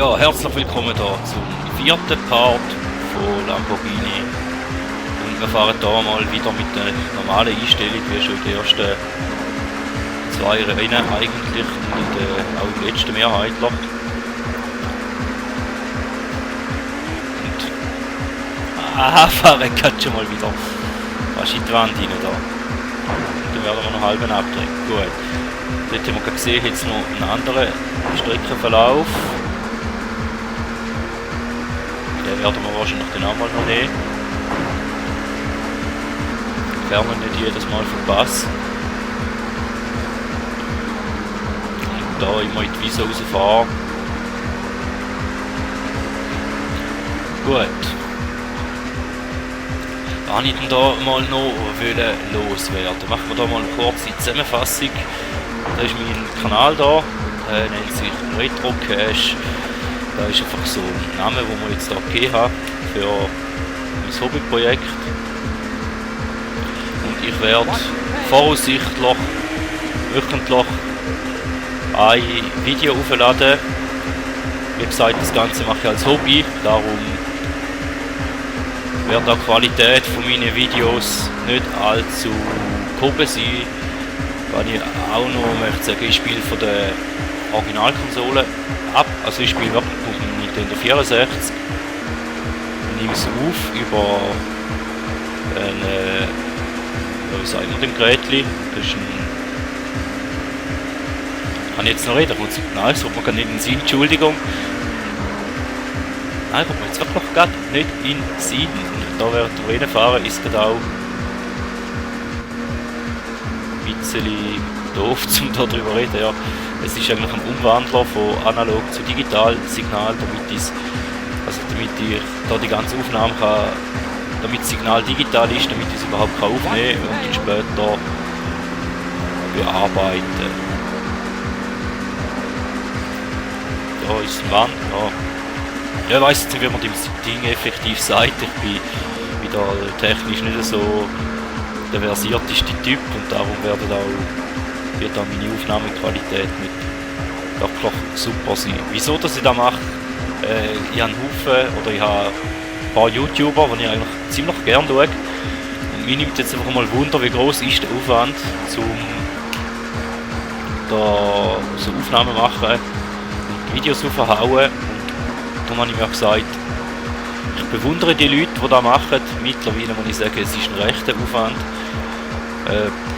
Ja, herzlich willkommen hier zum vierten Part von Lamborghini. Und wir fahren hier mal wieder mit der normalen Einstellung, wie schon in den ersten zwei Rennen eigentlich und auch im letzten mehrheitlich. Und fahren geht schon mal wieder fast in die Wand rein da. Dann werden wir noch halben abdrehen. Gut. Dort haben wir gerade gesehen, jetzt noch einen anderen Streckenverlauf. Den werden wir wahrscheinlich dann auch mal noch nehmen. Werden wir nicht jedes Mal verpassen. Und da immer in die Wiese rausfahren. Gut. Was wollte ich denn da mal noch loswerden? Machen wir da mal eine kurze Zusammenfassung. Da ist mein Kanal da, der nennt sich Retro Cash. Da ist einfach so ein Name, den wir jetzt da gegeben haben für mein Hobbyprojekt. Und ich werde voraussichtlich wöchentlich ein Video aufladen. Wie gesagt, das Ganze mache ich als Hobby, darum wird auch die Qualität von meinen Videos nicht allzu gehoben sein. Was ich auch noch möchte sagen, ich spiele von der Originalkonsole ab, also ich spiele wirklich auf dem Nintendo 64 und nehme es auf über eine, wie sagen wir dem Gerätli, das ist ein, kann ich jetzt noch reden, nein, das kommt mir gar nicht in den Sinn, Entschuldigung. Nein, kommt mir jetzt wirklich gerade nicht in den Sinn. Da während dem Rennen fahren ist es auch ein bisschen doof, um darüber zu reden. Ja, es ist eigentlich ein Umwandler von analog zu digital Signal, damit ich da die ganze Aufnahme kann, damit das Signal digital ist, damit ich es überhaupt aufnehmen kann und dann später bearbeiten. Da ist ein Wand, ja. Ja, ich weiss jetzt nicht, wie man dem Ding effektiv sagt. Ich bin wieder technisch nicht so der versierteste Typ und darum wird auch meine Aufnahmequalität nicht wirklich super sein. Wieso dass ich das mache? Ich habe einen Haufen, oder ich habe ein paar YouTuber, die ich eigentlich ziemlich gerne schaue. Und mich nimmt jetzt einfach mal Wunder, wie groß ist der Aufwand, um da so Aufnahmen machen und Videos aufzuhauen. Und darum habe ich mir gesagt, ich bewundere die Leute, die das machen. Mittlerweile muss ich sagen, es ist ein rechter Aufwand.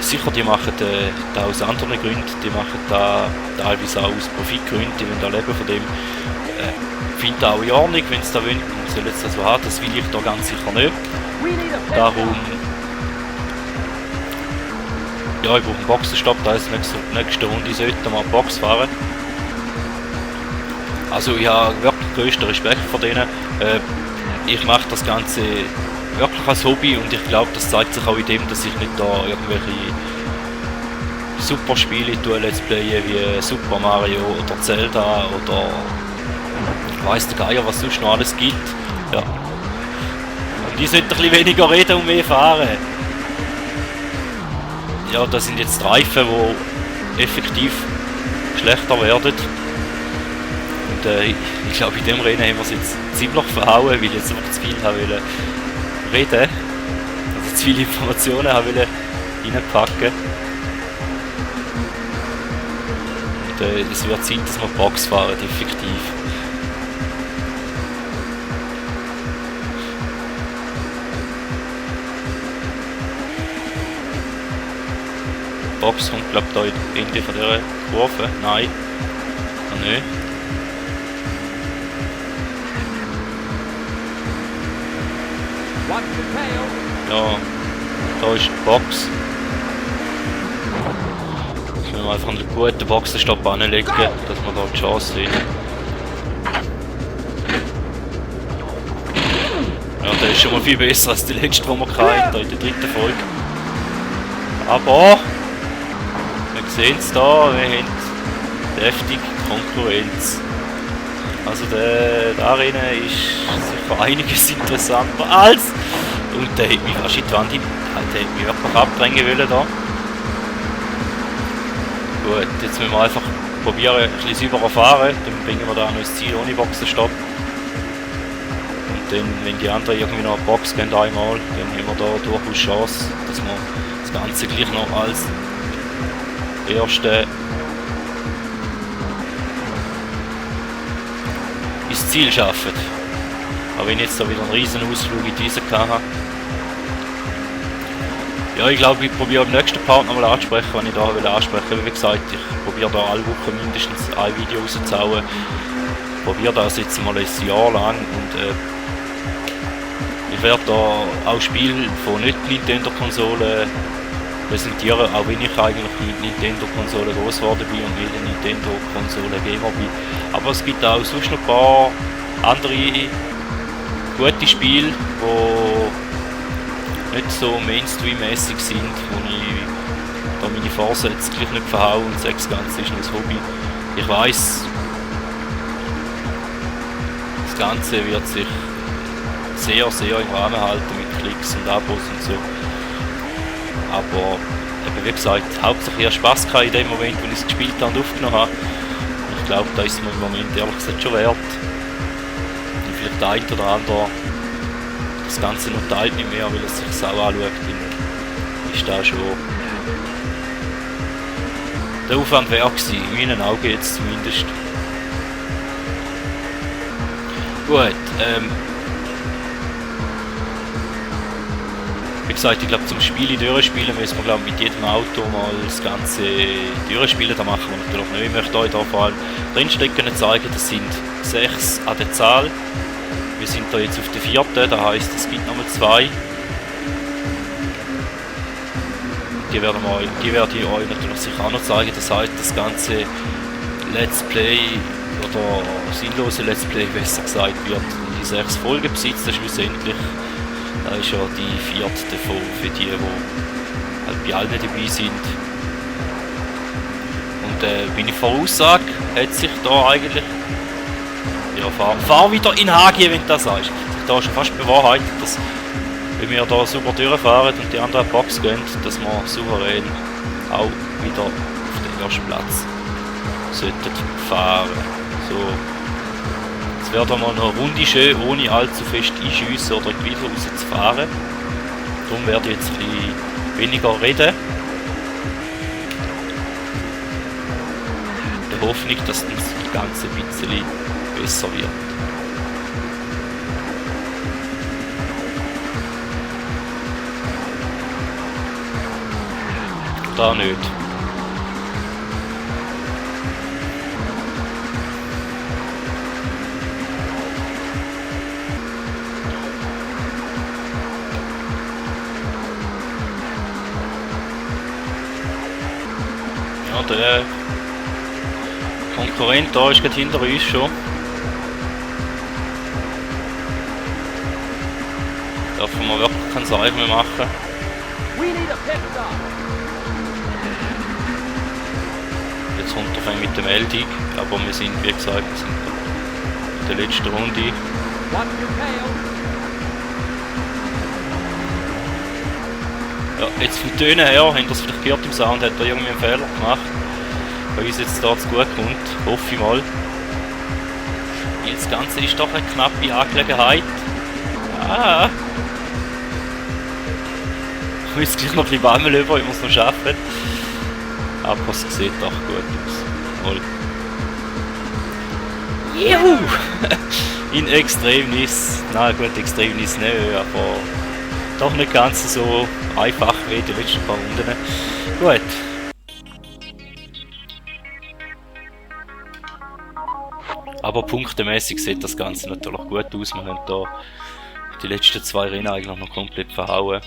Sicher, die machen das aus anderen Gründen, die machen das teilweise auch aus Profitgründen, die wollen da leben von dem. Finde das auch in Ordnung, wenn sie das wollen, sollen sie das so haben, das will ich da ganz sicher nicht. Darum, ja, ich brauche einen Boxenstopp, da ist nächste Runde sollte mal Box fahren. Also ich habe wirklich größten Respekt vor denen. Ich mache das Ganze wirklich als Hobby und ich glaube, das zeigt sich auch in dem, dass ich nicht da irgendwelche super Spiele Let's Playen wie Super Mario oder Zelda oder weiss der Geier, was sonst noch alles gibt. Ja. Und ich sollte ein bisschen weniger reden und mehr fahren. Ja, das sind jetzt Reifen, die effektiv schlechter werden. Und ich glaube, in dem Rennen haben wir es jetzt ziemlich verhauen, weil ich jetzt einfach zu viel haben wollte reden, also zu viele Informationen haben wollte reinpacken. Und es wird Zeit, dass wir Box fahren, effektiv. Box kommt, glaube ich, da Ende von dieser Kurve. Nein. Ah, nicht. Ja, da ist die Box. Jetzt müssen wir einfach einen guten Boxenstopp anlegen, dass wir da die Chance sehen. Ja, der ist schon mal viel besser als die letzte, die wir hatten, in der dritten Folge. Aber wir sehen es da, wir haben deftig Konkurrenz. Also da drinnen ist sicher einiges interessanter als... Und der hat mich fast in die Wand hin, der hat mich wirklich abdrängen wollen da. Gut, jetzt müssen wir einfach probiere ein bisschen sauberer fahren, dann bringen wir da noch ins Ziel ohne Boxenstopp. Und dann, wenn die anderen irgendwie noch eine Box gehen einmal, dann haben wir da durchaus Chance, dass wir das Ganze gleich noch als erste ins Ziel schaffen. Aber wenn ich jetzt da wieder einen riesen Ausflug in diese hatte. Ja, ich glaube, ich probiere am nächsten Part nochmal anzusprechen, wenn ich da ansprechen will. Wie gesagt, ich probiere da alle Wochen mindestens ein Video rauszuhauen. Ich probiere das jetzt mal ein Jahr lang und ich werde da auch Spiele von Nicht-Nintendo-Konsolen präsentieren, auch wenn ich eigentlich mit Nintendo-Konsolen groß geworden bin und jede Nintendo-Konsole-Gamer bin. Aber es gibt auch sonst noch ein paar andere gute Spiele, die nicht so Mainstream-mäßig sind, wo ich da meine Vorsätze gleich nicht verhaue und sage, das Ganze ist nur ein Hobby. Ich weiss, das Ganze wird sich sehr, sehr im Rahmen halten mit Klicks und Abos und so. Aber eben, wie gesagt, hauptsächlich eher Spass gehabt in dem Moment, wo ich es gespielt habe und aufgenommen habe. Und ich glaube, da ist es mir im Moment ehrlich gesagt schon wert. Und vielleicht der eine oder andere das Ganze noch teilt mit mir, weil er sich das auch anschaut, dann ist da schon der Aufwand wert gewesen, in meinen Augen jetzt zumindest. Gut, wie gesagt, ich glaube, zum Spiele durchspielen müssen wir, glaube ich, mit jedem Auto mal das Ganze durchspielen. Da machen wir natürlich nicht. Ich möchte euch da vor allem drinstecken zeigen, das sind 6 an der Zahl. Wir sind da jetzt auf der 4. Das heisst, es gibt nochmal 2. Die werde ich euch natürlich sicher auch noch zeigen. Das heisst, das ganze Let's Play oder sinnlose Let's Play, besser gesagt, wird die 6 Folgen besitzen schlussendlich. Das ist ja die 4. davon für die halt bei allen dabei sind. Und meine Voraussage hat sich da eigentlich... Ja, fahr wieder in Hagi, wenn du das sagst. Sich da schon fast bewahrheitet, dass wenn wir da super durchfahren und die anderen Box gehen, dass wir souverän auch wieder auf den ersten Platz sollten fahren. So. Jetzt wäre da mal noch eine Runde schön, ohne allzu fest einschiessen oder wieder rauszufahren. Darum werde ich jetzt ein bisschen weniger reden. In der Hoffnung, dass das Ganze ein bisschen besser wird. Da nicht. Ja, der Konkurrent da ist gerade hinter uns schon. Dürfen wir wirklich kein Zeichen mehr machen. Jetzt runterfängt mit der Meldung, aber wir sind, wie gesagt, in der letzten Runde. Ja, jetzt vom Tönen her, habt ihr es vielleicht gehört im Sound, hat er irgendwie einen Fehler gemacht. Bei uns jetzt da zu gut kommt, hoffe ich mal. Das Ganze ist doch eine knappe Angelegenheit. Ah! Ich muss gleich noch ein bisschen Bammel über, ich muss noch schaffen. Aber es sieht doch gut aus. Voll. Juhu! In Extremis. Nein, gut, Extremis nicht, aber doch nicht ganz so einfach wie die letzten paar Runden. Gut. Aber punktemäßig sieht das Ganze natürlich gut aus. Wir haben da die letzten 2 Rennen eigentlich noch komplett verhauen.